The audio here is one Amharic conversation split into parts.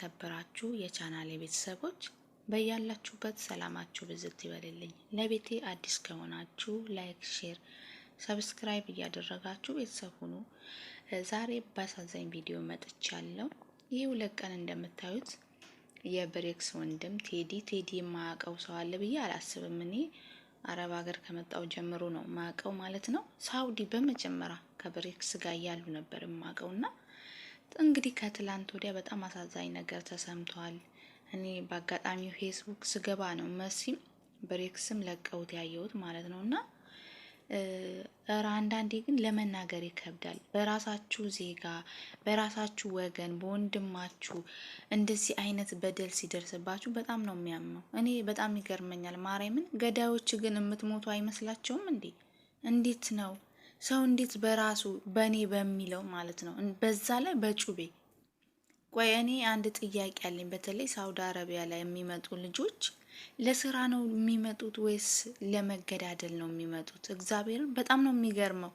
የተከበራችሁ የቻናሌ ቤተሰቦች በያላችሁበት ሰላማችሁ ብዝት ይበልልኝ። ለቤቴ አዲስ ከሆናችሁ like፣ share፣ subscribe እያደረጋችሁ ቤተሰብ ሁኑ። ዛሬ በአሳዛኝ ቪዲዮ መጥቻለሁ። ይህ 2 ቀን እንደምታዩት የብሬክስ ወንድም ቴዲ፣ ቴዲ የማያውቀው ሰው አለ ብዬ አላስብም። እኔ አረብ ሀገር ከመጣው ጀምሮ ነው ማቀው ማለት ነው። ሳውዲ በመጀመሪያ ከብሬክስ ጋር እያሉ ነበር የማቀው እና እንግዲህ ከትላንት ወዲያ በጣም አሳዛኝ ነገር ተሰምቷል። እኔ በአጋጣሚው ፌስቡክ ስገባ ነው መሲም ብሬክስም ለቀውት ያየሁት ማለት ነው እና እረ አንዳንዴ ግን ለመናገር ይከብዳል። በራሳችሁ ዜጋ፣ በራሳችሁ ወገን፣ በወንድማችሁ እንደዚህ አይነት በደል ሲደርስባችሁ በጣም ነው የሚያመው። እኔ በጣም ይገርመኛል ማርያምን። ገዳዮች ግን የምትሞቱ አይመስላቸውም እንዴ? እንዴት ነው ሰው እንዴት በራሱ በእኔ በሚለው ማለት ነው፣ በዛ ላይ በጩቤ። ቆይ እኔ አንድ ጥያቄ አለኝ። በተለይ ሳውዲ አረቢያ ላይ የሚመጡ ልጆች ለስራ ነው የሚመጡት ወይስ ለመገዳደል ነው የሚመጡት? እግዚአብሔርን በጣም ነው የሚገርመው።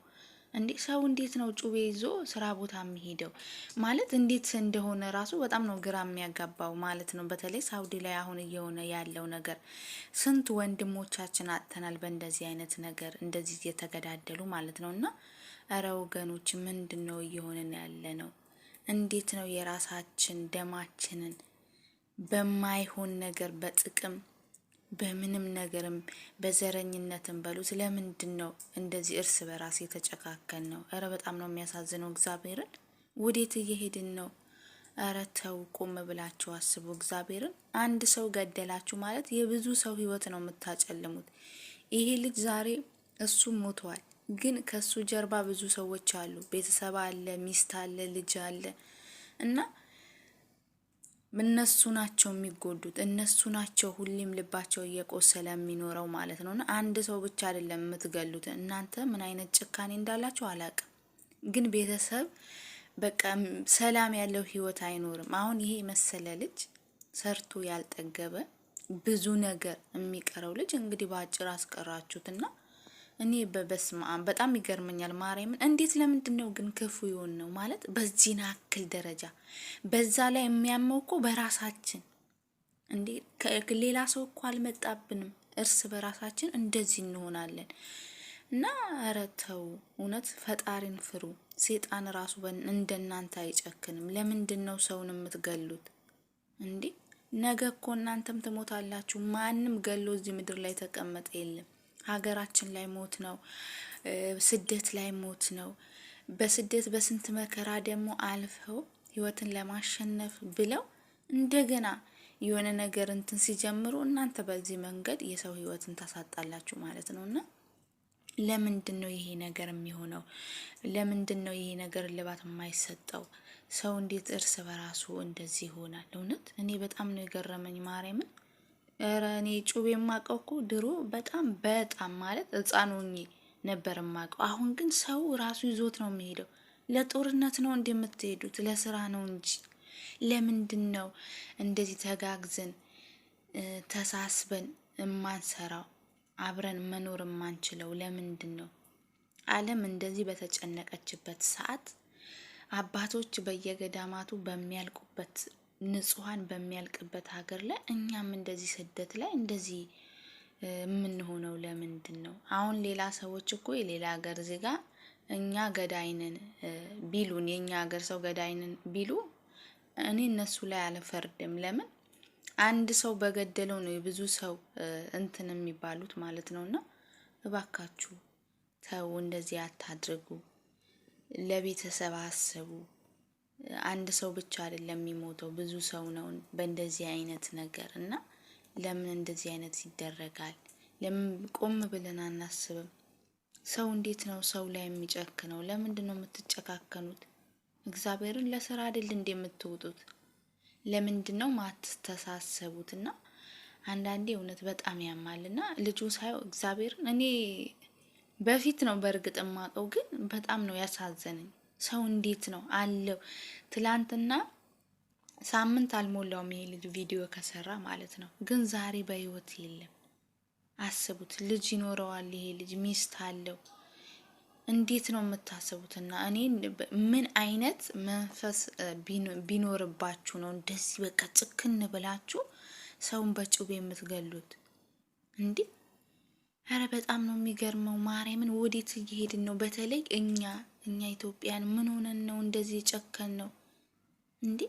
እንዴ ሰው እንዴት ነው ጩቤ ይዞ ስራ ቦታ የሚሄደው? ማለት እንዴት እንደሆነ ራሱ በጣም ነው ግራ የሚያጋባው ማለት ነው። በተለይ ሳውዲ ላይ አሁን እየሆነ ያለው ነገር ስንት ወንድሞቻችን አጥተናል በእንደዚህ አይነት ነገር እንደዚህ እየተገዳደሉ ማለት ነው። እና እረ ወገኖች ምንድን ነው እየሆንን ያለ ነው? እንዴት ነው የራሳችን ደማችንን በማይሆን ነገር በጥቅም በምንም ነገርም በዘረኝነትም በሉት ለምንድን ነው እንደዚህ እርስ በራስ የተጨካከን ነው? እረ በጣም ነው የሚያሳዝነው። እግዚአብሔርን ወዴት እየሄድን ነው? እረ ተው፣ ቆም ብላችሁ አስቡ። እግዚአብሔርን አንድ ሰው ገደላችሁ ማለት የብዙ ሰው ህይወት ነው የምታጨልሙት። ይሄ ልጅ ዛሬ እሱ ሞቷል፣ ግን ከሱ ጀርባ ብዙ ሰዎች አሉ። ቤተሰብ አለ፣ ሚስት አለ፣ ልጅ አለ እና እነሱ ናቸው የሚጎዱት። እነሱ ናቸው ሁሌም ልባቸው እየቆሰለ የሚኖረው ማለት ነው። እና አንድ ሰው ብቻ አይደለም የምትገሉት። እናንተ ምን አይነት ጭካኔ እንዳላችሁ አላቅም፣ ግን ቤተሰብ በቃ ሰላም ያለው ህይወት አይኖርም። አሁን ይሄ የመሰለ ልጅ ሰርቶ ያልጠገበ ብዙ ነገር የሚቀረው ልጅ እንግዲህ በአጭር አስቀራችሁትና እኔ በበስመ አብ በጣም ይገርመኛል። ማርያምን እንዴት ለምንድን ነው ግን ክፉ ይሆን ነው ማለት በዚህን አክል ደረጃ። በዛ ላይ የሚያመው እኮ በራሳችን እንዴ ሌላ ሰው እኮ አልመጣብንም። እርስ በራሳችን እንደዚህ እንሆናለን። እና ኧረ ተው እውነት ፈጣሪን ፍሩ። ሴጣን ራሱ እንደናንተ አይጨክንም። ለምንድን ነው ሰውን የምትገሉት እንዴ? ነገ እኮ እናንተም ትሞታላችሁ። ማንም ገሎ እዚህ ምድር ላይ ተቀመጠ የለም። ሀገራችን ላይ ሞት ነው፣ ስደት ላይ ሞት ነው። በስደት በስንት መከራ ደግሞ አልፈው ህይወትን ለማሸነፍ ብለው እንደገና የሆነ ነገር እንትን ሲጀምሩ እናንተ በዚህ መንገድ የሰው ህይወትን ታሳጣላችሁ ማለት ነው። እና ለምንድን ነው ይሄ ነገር የሚሆነው? ለምንድን ነው ይሄ ነገር እልባት የማይሰጠው? ሰው እንዴት እርስ በራሱ እንደዚህ ይሆናል? እውነት እኔ በጣም ነው የገረመኝ ማርያምን። ኧረ እኔ ጩቤ የማውቀው እኮ ድሮ በጣም በጣም ማለት ሕፃን ሆኜ ነበር የማውቀው። አሁን ግን ሰው ራሱ ይዞት ነው የሚሄደው። ለጦርነት ነው እንደምትሄዱት? ለስራ ነው እንጂ። ለምንድን ነው እንደዚህ ተጋግዘን ተሳስበን የማንሰራው? አብረን መኖር የማንችለው ለምንድን ነው? ዓለም እንደዚህ በተጨነቀችበት ሰዓት አባቶች በየገዳማቱ በሚያልቁበት ንጹሐን በሚያልቅበት ሀገር ላይ እኛም እንደዚህ ስደት ላይ እንደዚህ የምንሆነው ለምንድን ነው? አሁን ሌላ ሰዎች እኮ የሌላ ሀገር ዜጋ እኛ ገዳይንን ቢሉን የእኛ ሀገር ሰው ገዳይንን ቢሉ እኔ እነሱ ላይ አልፈርድም። ለምን አንድ ሰው በገደለው ነው የብዙ ሰው እንትን የሚባሉት ማለት ነው። እና እባካችሁ ተው፣ እንደዚህ አታድርጉ። ለቤተሰብ አስቡ። አንድ ሰው ብቻ አይደለም የሚሞተው፣ ብዙ ሰው ነው በእንደዚህ አይነት ነገር እና ለምን እንደዚህ አይነት ይደረጋል? ለምን ቆም ብለን አናስብም? ሰው እንዴት ነው ሰው ላይ የሚጨክነው? ለምንድን ነው የምትጨካከኑት? እግዚአብሔርን ለስራ አይደል እንደ የምትውጡት? ለምንድን ነው ማትተሳሰቡት? እና አንዳንዴ እውነት በጣም ያማልና ልጁ ሳየው እግዚአብሔርን እኔ በፊት ነው በእርግጥ የማውቀው፣ ግን በጣም ነው ያሳዘነኝ። ሰው እንዴት ነው አለው። ትላንትና ሳምንት አልሞላውም ይሄ ልጅ ቪዲዮ ከሰራ ማለት ነው፣ ግን ዛሬ በህይወት የለም። አስቡት፣ ልጅ ይኖረዋል ይሄ ልጅ ሚስት አለው። እንዴት ነው የምታስቡትና? እኔ ምን አይነት መንፈስ ቢኖርባችሁ ነው እንደዚህ በቃ ጭክን ብላችሁ ሰውን በጩቤ የምትገሉት? እንዲህ ኧረ በጣም ነው የሚገርመው። ማርያምን ወዴት እየሄድን ነው? በተለይ እኛ ኢትዮጵያን ምን ሆነን ነው እንደዚህ ጨከን ነው እንዴ?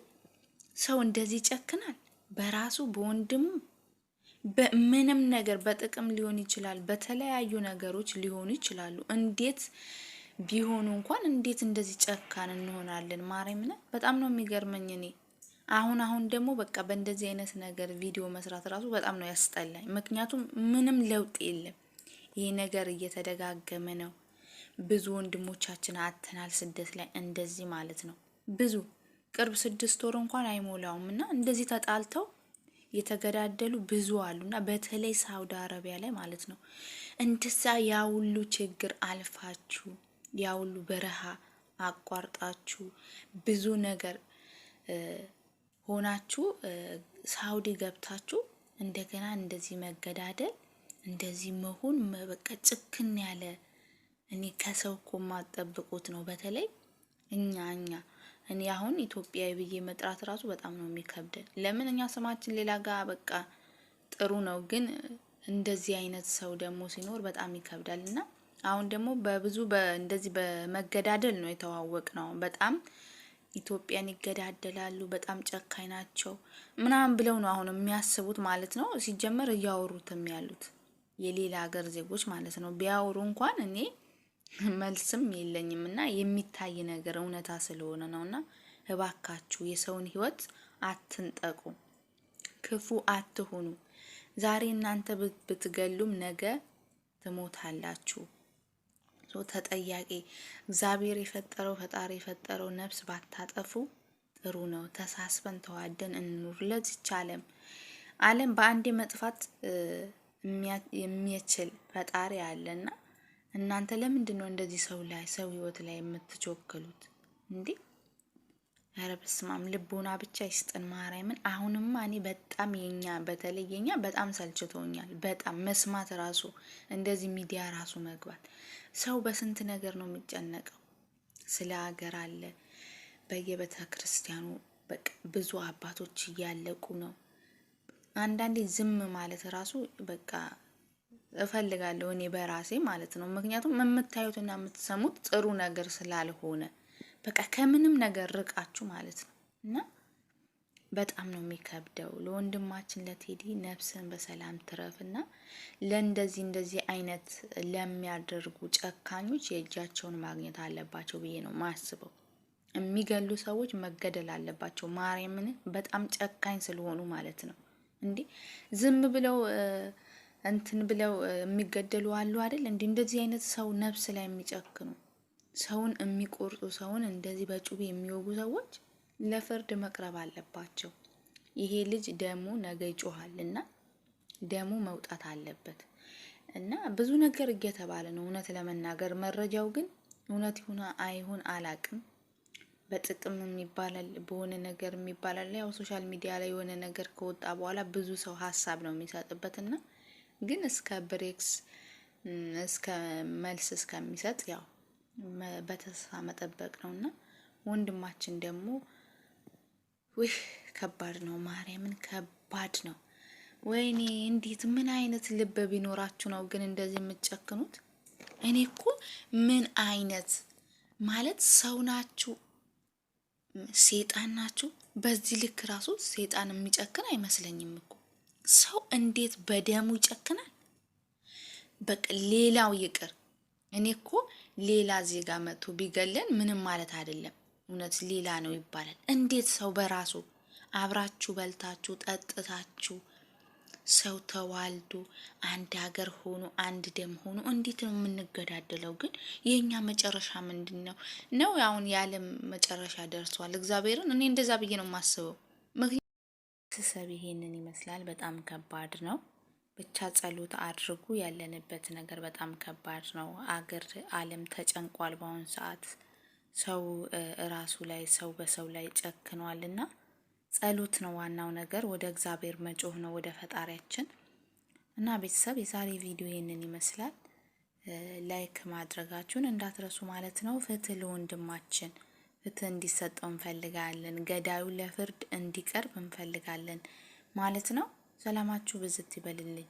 ሰው እንደዚህ ይጨክናል? በራሱ በወንድሙ በምንም ነገር በጥቅም ሊሆን ይችላል፣ በተለያዩ ነገሮች ሊሆኑ ይችላሉ። እንዴት ቢሆኑ እንኳን እንዴት እንደዚህ ጨካን እንሆናለን? ማርያምን በጣም ነው የሚገርመኝ እኔ አሁን አሁን ደግሞ በቃ በእንደዚህ አይነት ነገር ቪዲዮ መስራት ራሱ በጣም ነው ያስጠላኝ። ምክንያቱም ምንም ለውጥ የለም። ይሄ ነገር እየተደጋገመ ነው። ብዙ ወንድሞቻችን አጥተናል ስደት ላይ እንደዚህ ማለት ነው። ብዙ ቅርብ 6 ወር እንኳን አይሞላውም እና እንደዚህ ተጣልተው የተገዳደሉ ብዙ አሉና በተለይ ሳውዲ አረቢያ ላይ ማለት ነው። እንደዛ ያ ሁሉ ችግር አልፋችሁ ያ ሁሉ በረሃ አቋርጣችሁ ብዙ ነገር ሆናችሁ ሳውዲ ገብታችሁ እንደገና እንደዚህ መገዳደል እንደዚህ መሆን በቃ ጭክን ያለ እኔ ከሰው እኮ የማጠብቁት ነው። በተለይ እኛ እኔ አሁን ኢትዮጵያዊ ብዬ መጥራት ራሱ በጣም ነው የሚከብደን። ለምን እኛ ስማችን ሌላ ጋር በቃ ጥሩ ነው፣ ግን እንደዚህ አይነት ሰው ደግሞ ሲኖር በጣም ይከብዳል። እና አሁን ደግሞ በብዙ እንደዚህ በመገዳደል ነው የተዋወቅ ነው። በጣም ኢትዮጵያን ይገዳደላሉ፣ በጣም ጨካኝ ናቸው ምናምን ብለው ነው አሁን የሚያስቡት ማለት ነው። ሲጀመር እያወሩትም ያሉት የሌላ ሀገር ዜጎች ማለት ነው። ቢያወሩ እንኳን እኔ መልስም የለኝም እና የሚታይ ነገር እውነታ ስለሆነ ነው። እና እባካችሁ የሰውን ሕይወት አትንጠቁ፣ ክፉ አትሁኑ። ዛሬ እናንተ ብትገሉም ነገ ትሞታላችሁ። ተጠያቂ እግዚአብሔር የፈጠረው ፈጣሪ የፈጠረው ነፍስ ባታጠፉ ጥሩ ነው። ተሳስበን ተዋደን እንኑር። ለዚች ዓለም ዓለም በአንዴ መጥፋት የሚችል ፈጣሪ አለና እናንተ ለምንድን ነው እንደዚህ ሰው ላይ ሰው ህይወት ላይ የምትቾክሉት እንዴ? ኧረ በስመ አብ ልቦና ብቻ ይስጥን ማርያምን። አሁንማ እኔ በጣም የኛ በተለይ የኛ በጣም ሰልችቶኛል። በጣም መስማት ራሱ እንደዚህ ሚዲያ ራሱ መግባት ሰው በስንት ነገር ነው የሚጨነቀው። ስለ ሀገር አለ በየቤተ ክርስቲያኑ በቃ ብዙ አባቶች እያለቁ ነው። አንዳንዴ ዝም ማለት ራሱ በቃ እፈልጋለሁ እኔ በራሴ ማለት ነው። ምክንያቱም የምታዩትና የምትሰሙት ጥሩ ነገር ስላልሆነ በቃ ከምንም ነገር ርቃችሁ ማለት ነው እና በጣም ነው የሚከብደው። ለወንድማችን ለቴዲ ነፍስን በሰላም ትረፍና ለእንደዚህ እንደዚህ አይነት ለሚያደርጉ ጨካኞች የእጃቸውን ማግኘት አለባቸው ብዬ ነው ማስበው። የሚገሉ ሰዎች መገደል አለባቸው። ማርያምን በጣም ጨካኝ ስለሆኑ ማለት ነው። እንዴ ዝም ብለው እንትን ብለው የሚገደሉ አሉ አይደል? እንዲ እንደዚህ አይነት ሰው ነፍስ ላይ የሚጨክኑ ሰውን የሚቆርጡ ሰውን እንደዚህ በጩቤ የሚወጉ ሰዎች ለፍርድ መቅረብ አለባቸው። ይሄ ልጅ ደሙ ነገ ይጮሃል እና ደሙ መውጣት አለበት እና ብዙ ነገር እየተባለ ነው። እውነት ለመናገር መረጃው ግን እውነት ይሁን አይሁን አላቅም። በጥቅም የሚባላል በሆነ ነገር የሚባላል። ያው social media ላይ የሆነ ነገር ከወጣ በኋላ ብዙ ሰው ሀሳብ ነው የሚሰጥበትና ግን እስከ ብሬክስ እስከ መልስ እስከሚሰጥ ያው በተስፋ መጠበቅ ነው እና ወንድማችን ደግሞ ውህ ከባድ ነው፣ ማርያምን ከባድ ነው። ወይኔ እንዴት ምን አይነት ልብ ቢኖራችሁ ነው ግን እንደዚህ የምትጨክኑት? እኔ እኮ ምን አይነት ማለት ሰው ናችሁ? ሴጣን ናችሁ? በዚህ ልክ ራሱ ሴጣን የሚጨክን አይመስለኝም እኮ ሰው እንዴት በደሙ ይጨክናል? በቃ ሌላው ይቅር፣ እኔ እኮ ሌላ ዜጋ መጥቶ ቢገለን ምንም ማለት አይደለም። እውነት ሌላ ነው ይባላል። እንዴት ሰው በራሱ አብራችሁ በልታችሁ ጠጥታችሁ ሰው ተዋልዶ አንድ ሀገር ሆኖ አንድ ደም ሆኖ እንዴት ነው የምንገዳደለው? ግን የእኛ መጨረሻ ምንድን ነው ነው? አሁን የዓለም መጨረሻ ደርሷል። እግዚአብሔርን እኔ እንደዛ ብዬ ነው የማስበው። ቤተሰብ ይሄንን ይመስላል። በጣም ከባድ ነው። ብቻ ጸሎት አድርጉ። ያለንበት ነገር በጣም ከባድ ነው። አገር ዓለም ተጨንቋል። በአሁኑ ሰዓት ሰው እራሱ ላይ ሰው በሰው ላይ ጨክኗል እና ጸሎት ነው ዋናው ነገር። ወደ እግዚአብሔር መጮህ ነው ወደ ፈጣሪያችን። እና ቤተሰብ የዛሬ ቪዲዮ ይሄንን ይመስላል። Like ማድረጋችሁን እንዳትረሱ ማለት ነው። ፍትህ ለወንድማችን፣ ፍትህ እንዲሰጠው እንፈልጋለን። ገዳዩ ለፍርድ እንዲቀርብ እንፈልጋለን ማለት ነው። ሰላማችሁ ብዝት ይበልልኝ።